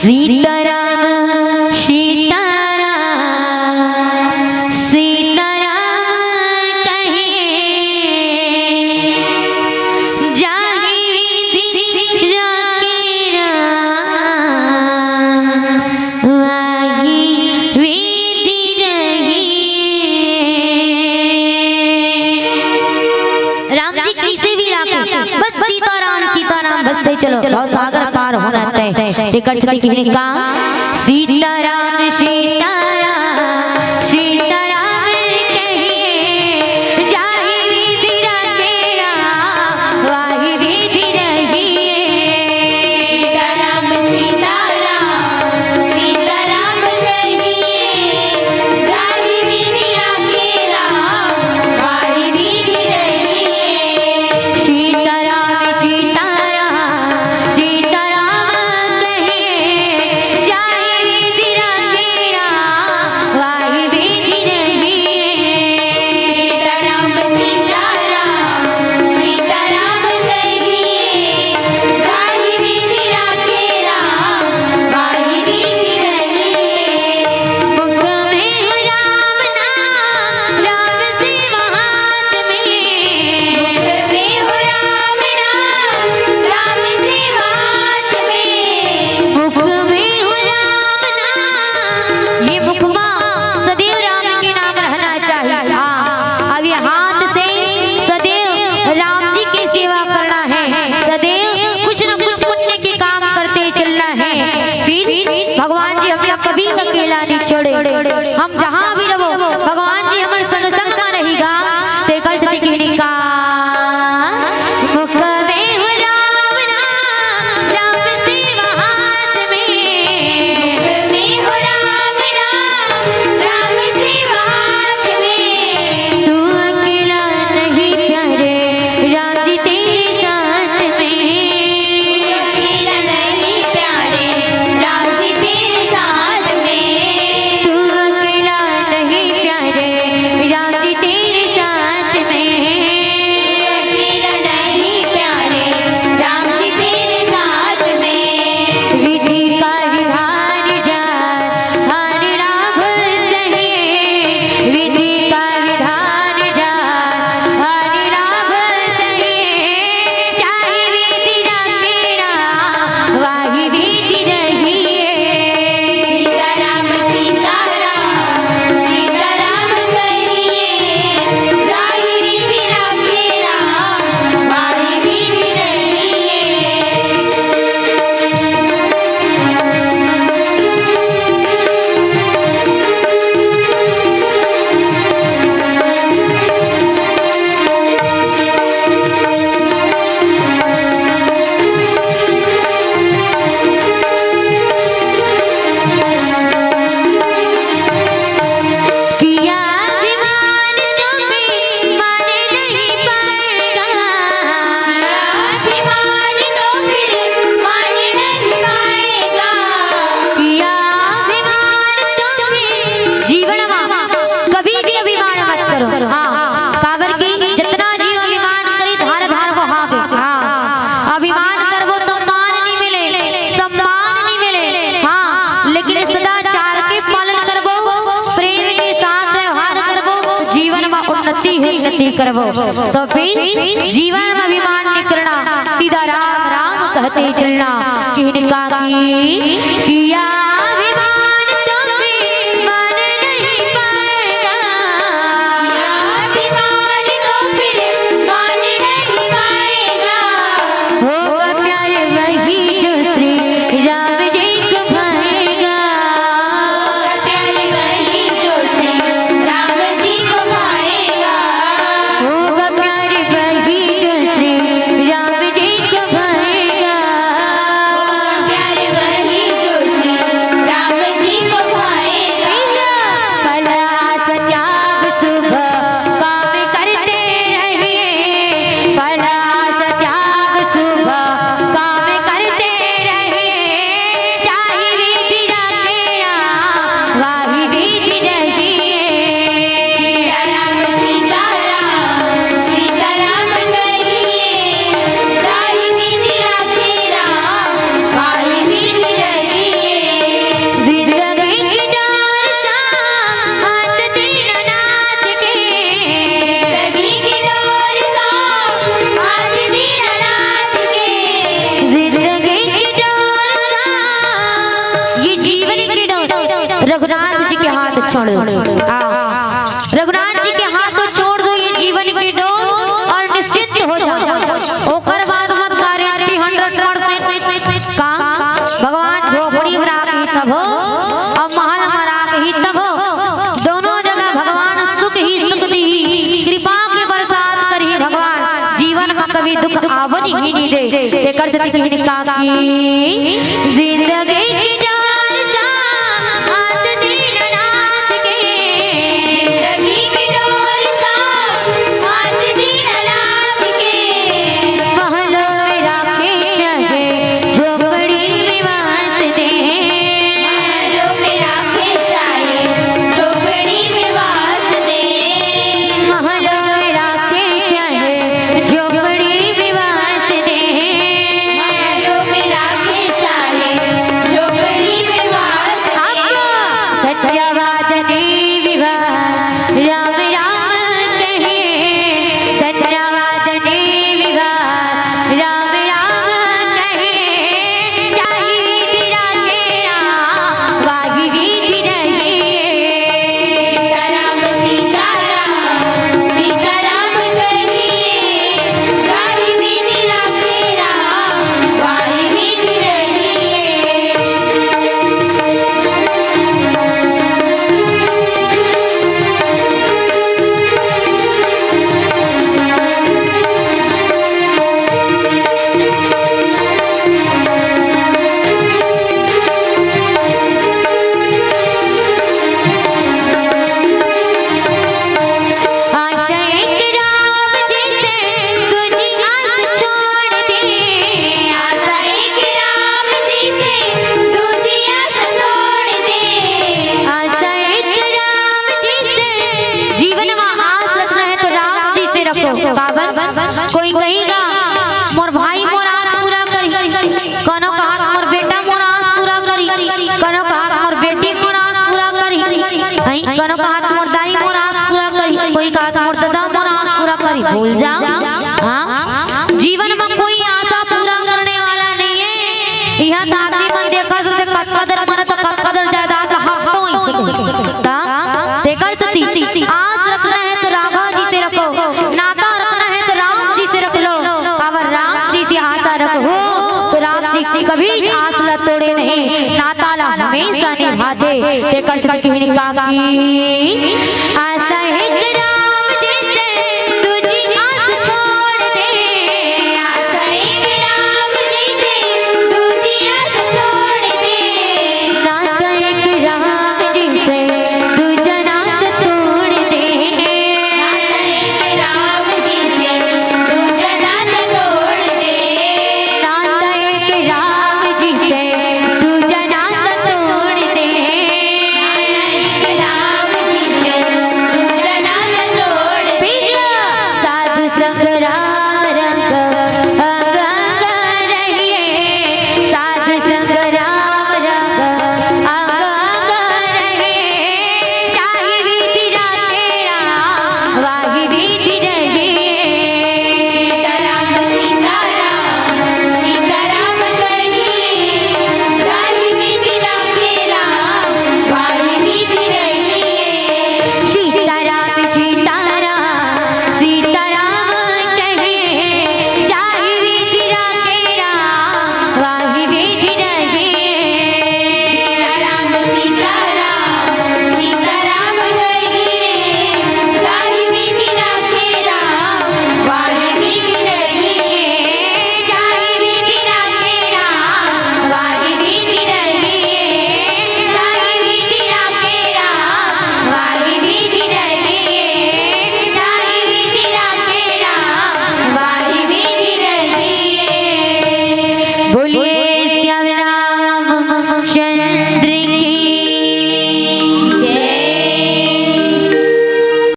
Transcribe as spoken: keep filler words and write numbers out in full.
सीताराम, सीताराम, सीताराम कहिए, जाहि विधि राखे राम, वाहि विधि रहिए। राम जी कइसे भी राखे, बस सीताराम, सीताराम बजते चलो, भव सागर पार होना तय। तेकर सेती किहिन का, सीताराम, सीताराम, सीताराम कहिए, जाहि विधि राखे राम, वाहि विधि रहिए। सीताराम, सीताराम, सीताराम कहिए, जाहि विधि राखे राम, वाहि विधि रहिए। सीताराम, सीताराम, सीताराम कहिए, जाहि विधि राखे राम, वाहि विधि रहिए। सीताराम, सीताराम, सीताराम कहिए, जाहि विधि राखे राम, वाहि विधि रहिए। मुख में हो राम नाम, राम सेवा हाथ में। मुख में हो राम नाम, राम सेवा हाथ में। मुख में हो राम नाम। ये मुख मा सदैव राम के नाम रहना चाहिए। हाँ, अब ये हाथ से सदैव राम जी की सेवा करना है, सदैव कुछ न कुछ पुण्य के काम करते चलना है। फिर भगवान जी हमें कभी अकेला नहीं छोड़े। हम जहाँ भी रहो, भगवान जी हमर संग संग मा रहेगा। तेकर सेती किहिन का, मुख में हो राम नाम, राम सेवा हाथ में। मुख में हो राम नाम, राम सेवा हाथ में। तू अकेला नहीं प्यारे, राम जी तेरे साथ में। तू अकेला नहीं प्यारे, राम जी तेरे साथ में। तू अकेला नहीं प्यारे, राम जी तेरे साथ में। अकेला नहीं प्यारे, राम जी तेरे साथ में। विधि का विधान जान, हानि लाभ सहे। विधि का विधान जान, हानि लाभ सहे। चाहे विधि राखे राम, वाहि विधि रहिए। सीताराम, सीताराम, सीताराम कहिए, जाहि विधि राखे राम, वाहि विधि रहिए। किया अभिमान तो फिर मान नहीं पाएगा। किया अभिमान तो फिर मान नहीं पाएगा। किया अभिमान तो फिर जीवन मा कभी भी अभिमान मत करो। हाँ, काबर कि जितना जीव अभिमान करे, धार धार बहावे। हाँ, अभिमान करबो तो मान नहीं मिले, सम्मान नहीं मिले। हाँ, लेकिन सदाचार के पालन करबो, प्रेम के साथ व्यवहार करबो, जीवन मा उन्नति ही उन्नति करबो। तो फिर जीवन मा अभिमान नहीं करना, सीधा राम राम कहते चलना। किहिन का कि किया अभिमान तो फिर मान नहीं पाएगा। किया अभिमान तो फिर मान नहीं पाएगा। होगा प्यार वही जो श्री राम जी को भाएगा। होगा प्यार वही जो श्री राम जी को भाएगा। होगा प्यार वही जो श्री राम जी को भाएगा। होगा प्यार वही जो श्री ओकर बाद मत गारंटी हंड्रेड परसेंट। का भगवान झोपड़ी में राखही तभो अउ महल में राखही तभो, दोनों जगह भगवान सुख ही सुख दिही, कृपा के बरसात करही भगवान, जीवन में कभी दुख आवन ही नहीं दे। एकर सेती किहिन का कि जिंदगी की डोर सा हाथ दीननाथ के, जिंदगी की डोर सा हाथ दीननाथ के, महलों में राखे चाहे झोपड़ी में वास दे, महलों में राखे चाहे झोपड़ी में वास दे, महलों में राखे चाहे झोपड़ी में वास दे, महलों में राखे चाहे झोपड़ी में वास दे। आपको धन्यवाद ने विवाह राम राम कहे, धन्यवाद ने विवाह राम राम कहे, चाहे तेरा तेरा वाही विधि रहे। सीताराम, सीताराम, सीताराम कहिए, वाही विधि रहे राम, वाही विधि रहिए। आशा एक राम जी से दूजी आस छोड़ दे। आशा एक राम जी से दूजी आस छोड़ दे। आशा एक राम जी से। जीवन में आस रखना है तो राम जी से रखो। काबर? कोई कहिगा, "मोर भाई मोर आस पूरा करही।" कोनो कहाथे, "मोर बेटा मोर आस पूरा करही।" कोनो कहाथे, "मोर बेटी मोर आस पूरा करही।" हई, कोनो कहाथे, "मोर दाई मोर आस पूरा करही।" कोई कहाथे, "मोर ददा मोर आस पूरा करही।" भूल जाओ। हाँ? जीवन में कोई आशा पूरा करने वाला नहीं है। यहाँ तो आदमी मन देखा तो कतका दर मरत, कतका दर जायदाद हाथ तो ही ता, तेकर सेती आस रखना है तो राघव जी से रखो, नाता रखना है तो राम जी से रख लो। अगर राम जी से आशा रखो तो राम जी कभी आस ला तोड़े नहीं, नाता ला हमेशा निभाथे। तेकर सेती किहिन का कि आशा